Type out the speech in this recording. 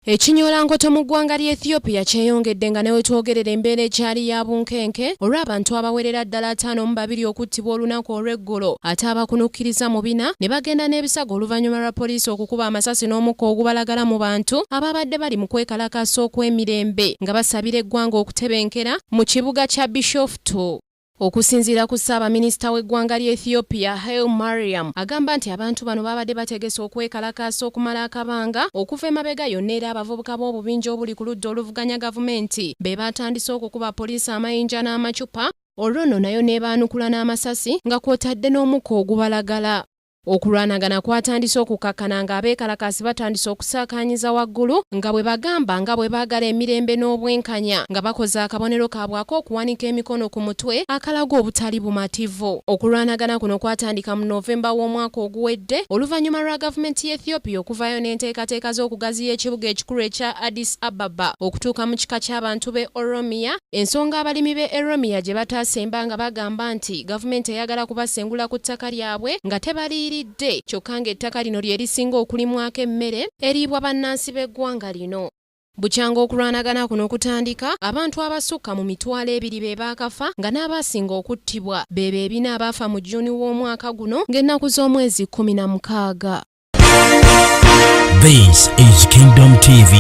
Ekinyoolankoto mu ggwanga lya Ethiopia kyeyongedde nga ne wetwogerera embeera ekyali ya bunkenke olw'abantu abawerera ddala 52 okuttibwa olunaku olw'eggulo ate abakunukkiriza mu bina ne bagenda n'ebisago oluvannyuma lwa poliisi okukuba amasasi n'omukka ogubalagala mu bantu ababadde bali mu kwekalakaasa okw'emirembe nga basabira eggwanga okutebenkera mu kibuga kya Bishoftu. Okusinziira ku Ssaabaminisita w'eggwanga lya Ethiopia, Haile Mariam, agamba nti abantu bano babadde bategese okwekalakaasa okumala akabanga okuva emabega yonna era abavubuka b'obubinja obuli ku ludda oluvuganya gavumenti be baatandise okukuba poliisi amayinja n'amacupa olwo nno nayo n'ebaanukula n'amasasi nga kw'otadde n'omukka ogubalagala. Okulwanagana kwatandise okukakkana ng'abeekalakaasi batandise okusaakaanyiza waggulu nga bwe bagamba nga bwe baagala emirembe n'obwenkanya nga bakoze akabonero kaabwe ak'okuwanika emikono ku mutwe akalaga obutali bumativu. Okulwanagana kuno kwatandika mu Novemba w'omwaka oguwedde oluvannyuma lwa gavumenti ya Ethiopia okuvaayo n'enteekateeka z'okugaziya ekibuga ekikulu ekya Addis Ababa okutuuka mu kika ky'abantu b'e Oromia, ensonga abalimi b'e Oromia gye bataasemba nga bagamba nti gavumenti eyagala kubasengula ku ttaka lyabwe nga tebaliyiridde kyokka ng'ettaka lino lye lisinga okulimwako emmere eriibwa bannansi b'eggwanga lino. Bukyanga okulwanagana kuno kutandika, abantu abasukka mu 20,000 be baakafa nga n'abaasinga okuttibwa be beebina abaafa mu June w'omwaka guno ng'ennaku z'omwezi 16. This is Kingdom TV.